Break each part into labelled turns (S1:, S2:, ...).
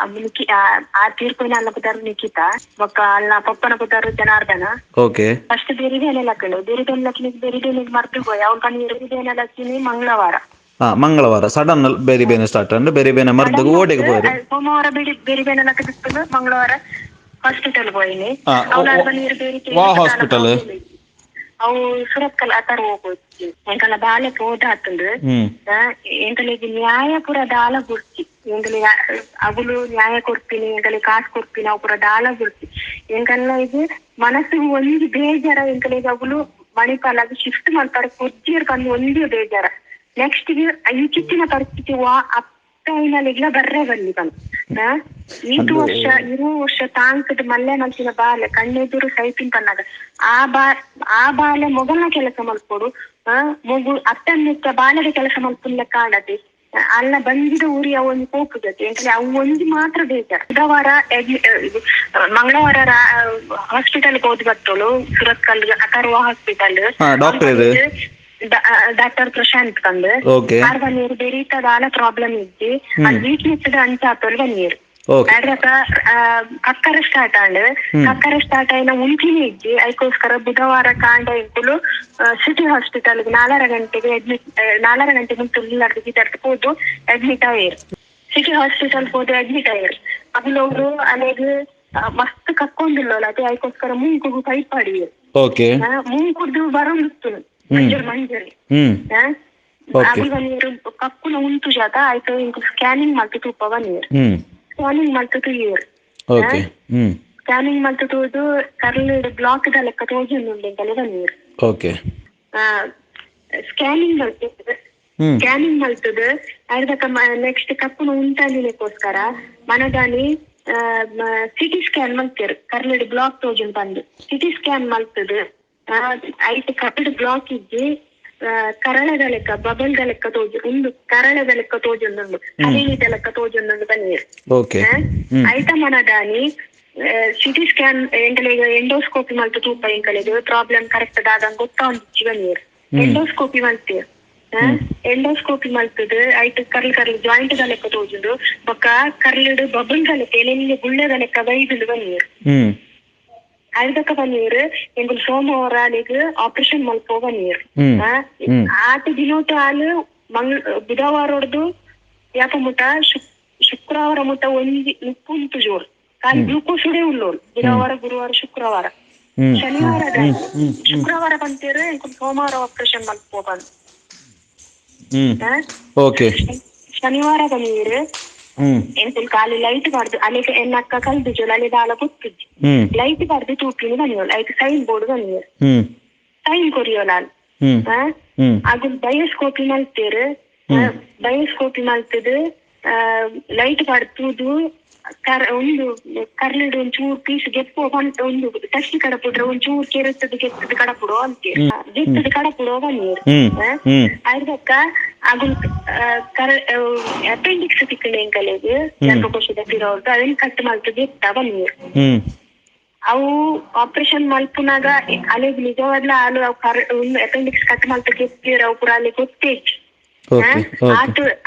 S1: ಆ ತೀರ್ಪುನ ಅಲ್ಲ ಪುದರ್ ನಿಖಿತಾ ಬೊಕ್ಕ ಅಲ್ಲ ಪೊಪ್ಪನ ಪುದರ್ ಜನಾರ್ದನ.
S2: ಓಕೆ.
S1: ಫಸ್ಟ್ ಬೆರಿಬೇನೆ ಲಕ್ಕಳು, ಬೆರಿಬೇನೆ ಲಕ್ಕಿನಿ ಬೆರಿಬೇನೆ ಮರ್ದು ಪೋಯ್ ಅವ್ನು ಪನಿ ಬೆರಿಬೇನೆ ಲಕ್ಕಿನಿ ಮಂಗಳವಾರ.
S2: ಮಂಗಳವಾರ ಸಡನ್ ಬೇರಿ ಬೇನೆ ಸ್ಟಾರ್ಟ್ ಅಂಡ್ ಬೇರಿ ಬೇನೆ ಮರ್ದು ಓಡೆಗೆ ಪೋಯರು.
S1: ಸೋಮವಾರ ಬೆರಿಬೇನೆ ಲಕ್ಕದಿತ್ತು, ಮಂಗಳವಾರ ಹಾಸ್ಪಿಟಲ್ ಪೋಯಿನಿ.
S2: ವಾ ಹಾಸ್ಪಿಟಲ್?
S1: ಅವು ಸುರತ್ಕಲ್ ಆತರ ಹೋಗೋದು. ಎಂಕಲ್ಲ ಬಾಲೆ ಪೋದಾತಂದು ಎಂಕಲಿಗೆ ನ್ಯಾಯ ಪೂರ ದಾಲ ಬುಡ್ಚಿ, ಎಂಕಲಿಗೆ ಅಗುಲು ನ್ಯಾಯ ಕೊಡ್ತೀನಿ, ಎಂಕಲಿಗೆ ಕಾಸು ಕೊಡ್ತೀನಿ, ಅವು ಪೂರ ದಾಲ ಬುಡ್ಚಿ. ಎಂಕಲ್ಲ ಇದು ಮನಸ್ಸಿಗೆ ಒಂಜಿ ಬೇಜಾರ, ಎಂಕಲಿಗೆ ಅಗುಲು ಮಣಿಪಾಲಾಗ ಶಿಫ್ಟ್ ಮಾಡ್ತಾರೆ ಕೊಜ್ಜಿಯರ್ ಬಂದು ಒಂದೇ ಬೇಜಾರ. ನೆಕ್ಸ್ಟ್ ಇಂಚಿತ್ತಿನ ಪರಿಸ್ಥಿತಿ ವಾ ಅಪ್ಪೈನಲಿಗ್ಲ ಬರ್ರೆ ಬನ್ನಿ ಬಂದು. ಈತು ವರ್ಷ 20 ವರ್ಷ ತಾಂಕದ ಮಲ್ಲೆ ಮಲ್ತಿನ ಬಾಲೆ ಕಣ್ಣೆದುರು ಸೈಪಿನ್ ಪನ್ನಾಗ ಆ ಬಾಲೆ ಮೊಗಲ್ನ ಕೆಲಸ ಮಲ್ಪೊಡು, ಮೊಗು ಅತ್ತನ್ನೆತ್ತ ಬಾಲೆದ ಕೆಲಸ ಮಲ್ಪುನ್ಲೆ ಕಾಣದೆ ಅಲ್ಲ ಬಂದಿದ ಊರಿ ಅವು ಒಂಜಿ ಪೋಪುದತೆ. ಎಂಕಲೆ ಅವು ಒಂಜಿ ಮಾತ್ರ ಬೇಜಾರ್. ಬುಧವಾರ ಮಂಗಳವಾರ ಹಾಸ್ಪಿಟಲ್ ಹೋದ್ ಬತ್ತೋಳು ಸುರತ್ಕಲ್ ಅಥರ್ವ ಹಾಸ್ಪಿಟಲ್. ಡಾಕ್ಟರ್ ಪ್ರಶಾಂತ್ ಕಂದ್ ಆರ್ ಬನ್ನೀರು ಬೆರೀತದಾಲ ಪ್ರಾಬ್ಲಮ್ ಇಜ್ಜಿ, ಅದು ವೀಕ್ನೆಸ್ ಅಂಚ ಆತೋಲ್ ಬನ್ನೀರು. ಅದ್ರಕ ಕಕ್ಕರ ಸ್ಟಾರ್ಟ್ ಆಂಡ್, ಕಕ್ಕರ ಸ್ಟಾರ್ಟ್ ಆಯ್ನ ಉಂಚಿನೇ ಇಜ್ಜಿ. ಅದಕ್ಕೋಸ್ಕರ ಬುಧವಾರ ಕಾಂಡ ಇಂಕುಲು ಸಿಟಿ ಹಾಸ್ಪಿಟಲ್ 4:30 ಗಂಟೆಗೆ ಅಡ್ಮಿಟ್, 4:30 ಗಂಟೆ ಮುಂಚೆ ಇಲ್ಲರ್ದು ಹೋದು ಅಡ್ಮಿಟ್ ಆಯೇರು. ಸಿಟಿ ಹಾಸ್ಪಿಟಲ್ ಹೋದು ಅಡ್ಮಿಟ್ ಆಯೇರು. ಅಗುಲೋರು ಅಲೆಗ್ ಮಸ್ತ್ ಕಕ್ಕೊಂದಿಲ್ಲ, ಅದೇ ಅದಕ್ಕೋಸ್ಕರ ಮೂಂಕುಗು ಪೈಪ್ ಆಡಿಯೇರು. ಮೂಂಕುರ್ದು ಬರೋಂದಿತ್ತು ಮಂಜರಿ ಮಂಜರಿ ಅಗುಲ್ ಬನ್ನೀರು ಕಕ್ಕುನ ಉಂಟು ಜಾತ ಆಯ್ತು. ಇಂಕು ಸ್ಕ್ಯಾನಿಂಗ್ ಮಲ್ತು ತೂಪ ಬನ್ನೀರು, ಸ್ಕ್ಯಾನಿಂಗ್ ಮಲ್ತು ತೂಯೇರು. ಸ್ಕ್ಯಾನಿಂಗ್ ಮಲ್ತು ತೂದು ಕರ್ಲ್ ಬ್ಲಾಕ್ ದ ಲೆಕ್ಕ ತೋಜೊಂದುಂಡು ಎಂಕಲೆ ಬನ್ನೀರು. ಸ್ಕ್ಯಾನಿಂಗ್ ಮಲ್ತದ, ಸ್ಕ್ಯಾನಿಂಗ್ ಮಲ್ತದ ಅರ್ಧಕ ನೆಕ್ಸ್ಟ್ ಕಕ್ಕುನ ಉಂಟಾಲಿನಕ್ಕೋಸ್ಕರ ಮನದಾನಿ ಸಿಟಿ ಸ್ಕ್ಯಾನ್ ಮಲ್ತೇರು. ಕರ್ಲಡ್ ಬ್ಲಾಕ್ ತೋಜುಂಡು ಬಂದು ಸಿಟಿ ಸ್ಕ್ಯಾನ್ ಮಲ್ತದ ಐಟ್ ಕರ್ಡ್ ಬ್ಲಾಕ್ ಇಜ್ಜಿ, ಕರಳದ ಲೆಕ್ಕ ಬಬಲ್ the ಲೆಕ್ಕ ತೋಜು ಉಂಡು, ಕರಳದ ಲೆಕ್ಕ ತೋಜೊಂದುಂಡು, ಕಲಿದ ಲೆಕ್ಕ ತೋಜೊಂದುಂಡು ಬನ್ನೀರು. ಐತ ಮನದಾನಿ ಸಿಟಿ ಸ್ಕ್ಯಾನ್ ಎಂಕಲೆಗ್ ಎಂಡೋಸ್ಕೋಪಿ ಮಲ್ತು ತೂಪ ಎಂಕಲೆಗ್ ಪ್ರಾಬ್ಲಮ್ ಕರೆಕ್ಟ್ ದಾದಂಗ್ ಗೊತ್ತಾಂದಿಜ್ಜಿ ಬನ್ನೀರು. ಎಂಡೋಸ್ಕೋಪಿ ಮಲ್ತೇರು. ಎಂಡೋಸ್ಕೋಪಿ ಮಲ್ತದ ಐಟ್ ಕರ್ಲ್ ಕರ್ಲ್ ಜಾಯಿಂಟ್ ದ ಲೆಕ್ಕ ತೋಜುಂಡು, ಬೊಕ್ಕ ಕರ್ಲಡ್ ಬಬಲ್ ದ ಲೆಕ್ಕ ಎಲೆಲ್ಲಿ ಗುಳ್ಳೆದ ಲೆಕ್ಕ ಬೈದುಂಡು ಬನ್ನೀರು. ಅರ್ಧಕ ಬನ್ನೀರು ಎಂಕುಲು ಸೋಮವಾರ ಅಲ್ಲಿಗ್ ಆಪರೇಷನ್ ಮಲ್ಪೋ ಬನ್ನೀರು. ಆತ ದಿನೋಟ ಆಲ್ ಬುಧವಾರ ಹೊಡ್ದು ಯಾಪ ಮುಟ ಶುಕ್ರವಾರ ಮುಟ ಒಂಜಿ ಉಪ್ಪುಂಟು ಜೋರು ಖಾಲಿ ಗ್ಲೂಕೋಸ್ ಉಡೇ ಉಳ್ಳೋರು. ಬುಧವಾರ ಗುರುವಾರ ಶುಕ್ರವಾರ ಶನಿವಾರ ಶುಕ್ರವಾರ ಬಂತೇರು ಎಂಕುಲು ಸೋಮವಾರ ಆಪರೇಷನ್ ಮಲ್ಪೋ ಬಂದು. ಶನಿವಾರ ಬನ್ನೀರು ಎಂಕುಲು ಖಾಲಿ ಲೈಟ್ ಬಾರ್ದು ಅಲ್ಲಿಗೆ ಎನ್ನಕ್ಕ ಕಲ್ದು ಅಲ್ಲಿ ದಾಲ ಗೊತ್ತಿಜ್ಜಿ ಲೈಟ್ ಬಾರ್ದು ತೂಪಿನ ಬನ್ನಿಯೋಳು. ಐಕ್ ಸೈನ್ ಬೋರ್ಡ್ ಬನ್ನಿಯರು, ಸೈನ್ ಕೊರಿಯೋಲ ಅಗು ಬಯೋಸ್ಕೋಪಿ ಮಲ್ತೇರು. ಬಯೋಸ್ಕೋಪಿ ಮಲ್ತದ ಲೈಟ್ ಬಾರ್ದು ತೂದು ಒಂದು ಕರ್ಲಿಡ್ ಒಂಚೂರು ಪೀಸ್ ಗೆಪ್ಪು ಒಂದು ತಕ್ಷಿ ಕಡಪುಡ್ರೆ ಒಂಚೂರು ಕೆರೆತ್ತದ ಗೆತ್ತದ ಕಡಪುಡು ಅಂತೀರಿ, ಗೆತ್ತದ ಕಡಪುಡು ಬನ್ನಿರು. ಅರ್ಧಕ್ಕ ಅಗುಲ್ ಅಪೆಂಡಿಕ್ಸ್ ತಿಕ್ಕಂಡು ಎಂಕಲೆಗ್ ಗರ್ಭಕೋಶದ ಪಿರೋರ್ದು ಅದನ್ನ ಕಟ್ ಮಲ್ತು ಗೆತ್ತ ಬನ್ನಿರು. ಅವು ಆಪರೇಷನ್ ಮಲ್ಪುನಾಗ ಅಲೆಗ್ ನಿಜವಾದ್ಲ ಅಲು ಅಪೆಂಡಿಕ್ಸ್ ಕಟ್ ಮಲ್ತು ಗೆತ್ತೀರ ಅವು ಪೂರ ಅಲ್ಲಿ ಗೊತ್ತೇ ಆತ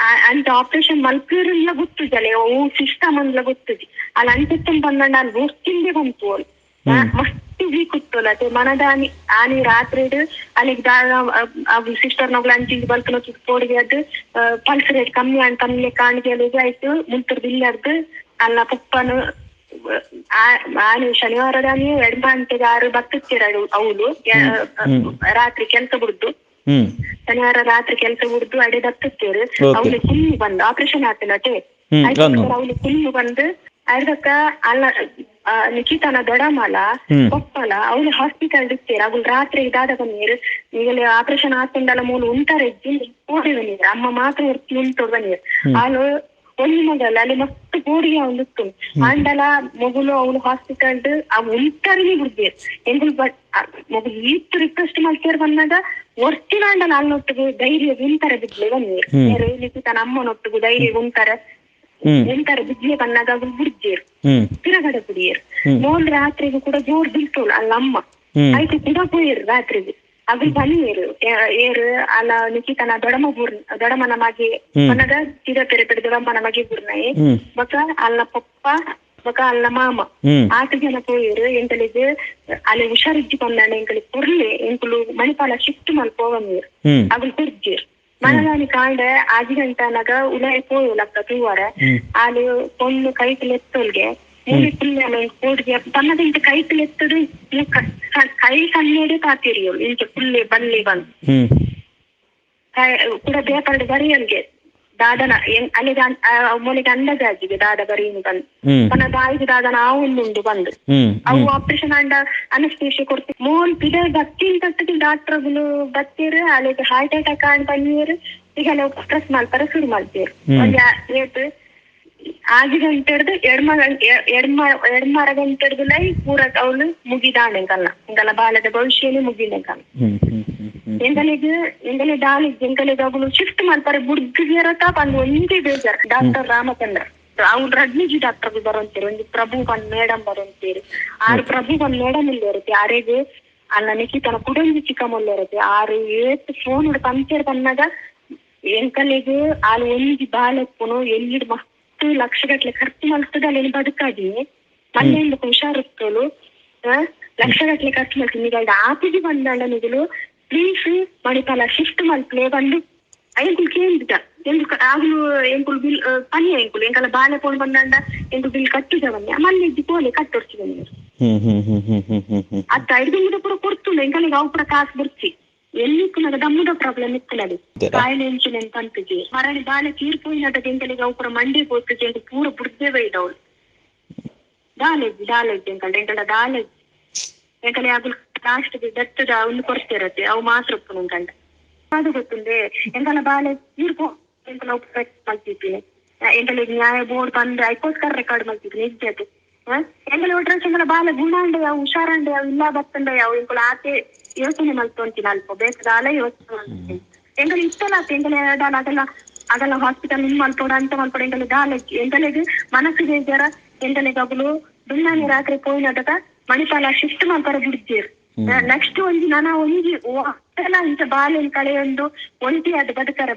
S1: ಅಂಚ ಆಪರೇಷನ್ ಮಲ್ಪೇರೆಲ್ಲ ಗೊತ್ತುಜಲೆ ಅವು ಸಿಸ್ಟಮ್ ಅಂದ್ಲ ಗೊತ್ತುಜಿ. ಅಲ್ಲಿ ಅಂಚೆತ್ತನ್ ಬಂದಂಡ ಅಲ್ಲಿ ಗೊತ್ತಿಂದೆ ಬಂತು ಅಲ್ಲಿ ಮಸ್ತ್ ವೀಕ್ ಇತ್ತಲ್ಲ. ಅದೇ ಮನದಾನಿ ಆನಿ ರಾತ್ರಿ ಅಲ್ಲಿಗೆ ಸಿಸ್ಟರ್ ನಗ್ಲ ಅಂಚಿಂಚಿ ಬಲ್ಕನ ಪೋಡಿಗೆ ಅದು ಪಲ್ಸ್ ರೇಟ್ ಕಮ್ಮಿ ಆಂಡ್ ಕಮ್ಮಿ ಕಾಣಿಗೆ ಅಲ್ಲಿಗೆ ಆಯ್ತು ಮುಂತರ್ದು ಇಲ್ಲರ್ದು ಅಲ್ಲ ಪಪ್ಪನು ಆನಿ ಶನಿವಾರದಾನಿ 2 ಗಂಟೆಗೆ 6 ಬತ್ತುತ್ತೀರ ಅವಳು ರಾತ್ರಿ ಕೆಲಸ ಬಿಡ್ದು, ಶನಿವಾರ ರಾತ್ರಿ ಕೆಲಸ ಬಿಡ್ದು ಅಡೆ ದತ್ತುತ್ತೇರು. ಅವಳು ಕುಲ್ಲು ಬಂದು ಆಪರೇಷನ್ ಆತನಟೆ ಅವಳು ಕುಲ್ಲು ಬಂದು ಅರ್ಧಕ್ಕ ಅಲ್ಲ ನಿಖಿತನ ದೊಡಮಲ ಪಪ್ಪಲ ಅವಳು ಹಾಸ್ಪಿಟಲ್ ಇತ್ತೇರು. ಅವಳು ರಾತ್ರಿ ಇದಾದ ಬನ್ನೀರು ಈಗಲೇ ಆಪರೇಷನ್ ಆತಂಡಲ ಮೂಲ ಉಂಟಾರೆ ಇಜ್ಜಿ ಓಡಿ ಬನ್ನೀರು. ಅಮ್ಮ ಮಾತ್ರ ಉಂಟು ಬನ್ನೀರು. ಅವಳು ಒಂಜಿ ಮಗಲ್ಲ ಅಲ್ಲಿ ಮಸ್ತ್ ಗೋಡಿಗೆ ಅವನು ಇತ್ತು ಆಂಡಲ ಮಗುಲು ಅವಳು ಹಾಸ್ಪಿಟಲ್ ಅವು ಉಂಟಾರಿನಿ ಬಿಡ್ಬೇರು. ಎಂಕುಲು ಮಗು ಈತ್ ರಿಕ್ವೆಸ್ಟ್ ಮಲ್ತೇರ್ ಬಂದಾಗ ಒರ್ತಿನಾಂಡಲ ಅಲ್ಲೊಟ್ಟಿಗೆ ಧೈರ್ಯ ಉಂತಾರೆ ಬಿಡ್ಲೆ ಬನ್ನೀರು. ನಿಖಿತನ ಅಮ್ಮನೊಟ್ಟಿಗೆ ಧೈರ್ಯ ಉಂತಾರೆ ಉಂತಾರೆ ಬಿಡ್ಲೆ ಬಂದಾಗ ಅವಳು ಬಿಡ್ಜೇರು ತಿರಗಡೆ ಕುಡಿಯರು. ಮೋಲ್ ರಾತ್ರಿಗೂ ಕೂಡ ಜೋರ್ ಬಿಲ್ತೋಳು ಅಲ್ಲ ಅಮ್ಮ ಆಯ್ತು ಕೂಡ ಪೋಯರು ರಾತ್ರಿಗೆ. ಅಗಲ್ ಬನ್ನಿರು ಏರು ಅಲ್ಲ ನಿಕಿತನ ದೊಡಮ ಬೂರ್ ದೊಡಮನ ಮಗೆ ಪನ್ನಗ ಸೀದಾ ಪೆರೆ ಪೆರೆ ದೊಡಮ್ಮನ ಮಗೆ ಬೂರ್ನಾಯಿ ಬೊಕ ಅಲ್ನ ಪೊಪ್ಪ ಬೊಕ ಅಲ್ನ ಮಾಮ ಆತ್ ಜನ ಪೋಯೆರ್. ಎಂಕಲಿಗ್ ಅಲೆ ಹುಷಾರಿಜ್ಜಿ ಪಂದಾಂಡ ಎಂಕಲಿ ಕೊರ್ಲೆ, ಎಂಕುಲು ಮಣಿಪಾಲ ಶಿಫ್ಟ್ ಮಲ್ಪೋವನ್ನಿರ್. ಅಗಲ್ ಕೊರ್ಜೆರ್. ಮನದಾನಿ ಕಾಂಡೆ 6 ಗಂಟೆ ಅನಗ ಉಲಾಯಿ ಪೋಯು ಲಕ್ಕ ತೂವರೆ ಆಲು ಪೊಣ್ಣು ಕೈಟ್ ಲೆತ್ತೊಲ್ಗೆ ಮೂಲಿ ಪುಲ್ಯ ಕೋಡ್ಗೆ ಪನ್ನಗ ಇಂಚ ಕೈಟ್ ಲೆತ್ತದು ಕೈ ಸಣ್ಣಡೆ ಪಾತಿರಿಯೋಳು ಇಂಚ ಪುಲ್ಲೆ ಬಲ್ಲೆ ಬಂದು ಕೂಡ ಪೇಪರ್ ಬರಿಯಲ್ಗೆ ದಾದನ ಅಲ್ಲಿಗೆ ಮೊಲಿಗೆ ಅಂದಾಜಿಗೆ ದಾದ ಬರೀನು ಬಂದು ಪನ್ನ ಬಾಯಿಗೆ ದಾದನ ಆವೊಂದುಂಡು ಬಂದು ಅವು ಆಪರೇಷನ್ ಅಂಡ ಅನಸ್ತೇಷ ಕೊಡ್ತಿ ಮೋಲ್ ಪಿದ ಬತ್ತಿನ ತಟ್ಟಿಗೆ ಡಾಕ್ಟರ್ಗಳು ಬತ್ತೀರು. ಅಲ್ಲಿಗೆ ಹಾರ್ಟ್ ಅಟ್ಯಾಕ್ ಆಂಡ್ ಬನ್ನಿಯರು. ಈಗ ಪ್ರೆಸ್ ಮಲ್ಪರ ಶುರು ಮಲ್ತೀರು. ಒಂಜಿ ಏತ್ 6 ಗಂಟೆ ಹಿಡ್ದು ಎಡ್ಮ ಎಡ್ಮ ಎಡ್ಮರ ಗಂಟೆ ಹಿಡ್ದು ಲೈ ಪೂರ ಅವಳು ಮುಗಿದಾಂಡ. ಎಂಕಲ್ನ ಎಂಕಲ್ಲ ಬಾಲದ ಭವಿಷ್ಯನೇ ಮುಗಿದ ಎಂಕಲ್ಲ. ಎಂಕಲಿಗ್ ಎಂಕಲಿ ದಾಲಿ ಎಂಕಲಿಗ್ ಅವುಲು ಶಿಫ್ಟ್ ಮಲ್ಪರೆ ಬುಡ್ದು ಬಂದು ಒಂಜಿ ಬೇಜಾರ್. ಡಾಕ್ಟರ್ ರಾಮಚಂದ್ರ ಅವ್ರು ರಡ್ನಿಜಿ ಡಾಕ್ಟರ್ ಬರೋಂತೀರು, ಒಂಜಿ ಪ್ರಭು ಬಂದ್ ಮೇಡಮ್ ಬರೋಂತೀರು. ಆರು ಪ್ರಭು ಬಂದ್ ಮೇಡಮ್ ಇಲ್ಲರುತ್ತೆ ಆರೆಗ್ ಅಲ್ಲ ನಿಖಿತನ ಕುಡೊಂಜಿ ಚಿಕ್ಕಮಲ್ಲ ಇರುತ್ತೆ. ಆರು ಏತ್ ಫೋನ್ ಪಂಚರ್ ಬಂದಾಗ ಎಂಕಲಿಗ್ ಆಲ್ ಒಂಜಿ ಬಾಲೆಪ್ಪುನು ಎಲ್ಲಿಡ್ ಮಸ್ತ್ ಲಕ್ಷ ಗಟ್ಲೆ ಖರ್ಚು ಮಲ್ತದ ಅಲ್ಲಿ ಬದುಕಾಗಿ ಮಲ್ಲೆಂದು ಹುಷಾರುತ್ತೋಳು. ಲಕ್ಷ ಗಟ್ಲೆ ಖರ್ಚು ಮಲ್ತೀನಿ ಈಗ ಆಪಿಗೆ ಬಂದಾಂಡ ನಿಗುಲು ಪ್ಲೀಸ್ ಮಣಿಪಾಲ ಶಿಫ್ಟ್ ಮಲ್ಪಲೆ ಬಂದು ಎಂಕುಲು ಕೇಂದ್ರ ಎಂಕು ಆಗ್ಲು ಎಂಕುಲು ಬಿಲ್ ಪನಿ ಎಂಕುಲು ಎಂಕಲ ಬಾಲೆ ಪೋನ್ ಬಂದಾಂಡ ಎಂಕುಲು ಬಿಲ್ ಕಟ್ಟುದ ಬನ್ನಿ ಮಲ್ಲೆಜ್ಜಿ ಪೋಲೆ ಕಟ್ಟೊಡ್ಚಿ ಬನ್ನಿ ಅತ್ತ ಐದು ಮುದ ಪೂರ ಕೊಡ್ತುಂಡು. ಎಂಕಲಿಗೆ ಅವು ಪೂರ ಕಾಸು ಬರ್ಚಿ ಎಲ್ಲಿ ಇಪ್ಪುನಗ ದಮ್ಮುದ ಪ್ರಾಬ್ಲಮ್ ಇತ್ತಲದು ಕಾಯಿಲೆ ಇನ್ಸುಲಿನ್ ಪಂತುಜಿ ಮರಣಿ ಬಾಲೆ ತೀರ್ಪೋಯಿನದ ಎಂಕಲಿಗೆ ಅವು ಪೂರ ಮಂಡಿ ಪೋತುಜಿ ಎಂಕು ಪೂರ ಬುಡ್ದೇ ಬೈದವಳು. ದಾಲೆಜ್ಜಿ ದಾಲೆಜ್ಜಿ ಎಂಕಲ್ಡ ಎಂಕಲ್ಡ ದಾಲೆಜ್ಜಿ ಎಂಕಲೆ ಅಗುಲು ಲಾಸ್ಟ್ ದತ್ತದ ಒಂದು ಕೊರ್ತಿರತ್ತೆ ಅವು ಮಾತ್ರ ಉಪ್ಪುನು ಎಂಕಲ್ಡ ಅದು ಗೊತ್ತುಂಡೆ. ಎಂಕಲ ಬಾಲೆ ತೀರ್ಪು ಎಂಕಲ ಮಲ್ತಿದ್ದೀನಿ ಎಂಕಲಿಗೆ ನ್ಯಾಯ ಬೋರ್ಡ್ ಬಂದ್ರೆ ಅದಕ್ಕೋಸ್ಕರ ರೆಕಾರ್ಡ್ ಮಲ್ತಿದ್ದೀನಿ ಇಜ್ಜತೆ. ಎಂಕಲ ಒಟ್ರಾಸಿ ಎಂಕಲ ಬಾಲೆ ಗುಣ ಅಂಡ ಯಾವ ಹುಷಾರಂಡ ಯಾವ ಇಲ್ಲ ಬತ್ತಂಡ ಯಾವ ಎಂಕುಲು ಆತೆ ಯೋಚನೆ ಮಲ್ತೊಂತೀನಿ ಅಲ್ಪ ಬೇಕಾದ ಯೋಚನೆ ಮಲ್ತೀನಿ. ಎಂಕಲ ಇಷ್ಟಲ್ಲ ಎಂಕಲ ದಾಲ ಅದೆಲ್ಲ ಅದೆಲ್ಲ ಹಾಸ್ಪಿಟಲ್ ಇನ್ ಮಲ್ಪೋಡ ಅಂತ ಮಲ್ಪೋಡ ಎಂಕಲ ದಾಲ ಎಂಕಲಿಗೆ ಮನಸ್ಸು ಬೇಜಾರ. ಎಂಕಲಿಗೆ ಅಗುಲು ದುನ್ನಾನಿ ರಾತ್ರಿ ಪೋಯಿನದಕ ಮಣಿಪಾಲ ಶಿಫ್ಟ್ ಮಲ್ಪರ ಬಿಡ್ತೀರ್. ನೆಕ್ಸ್ಟ್ ಒಂಜಿ ನನ ಒಂಜಿ ಇಂಚ ಬಾಲೆನ್ ಕಳೆಯೊಂದು ಒಂಟಿ ಅದು ಬದುಕರ.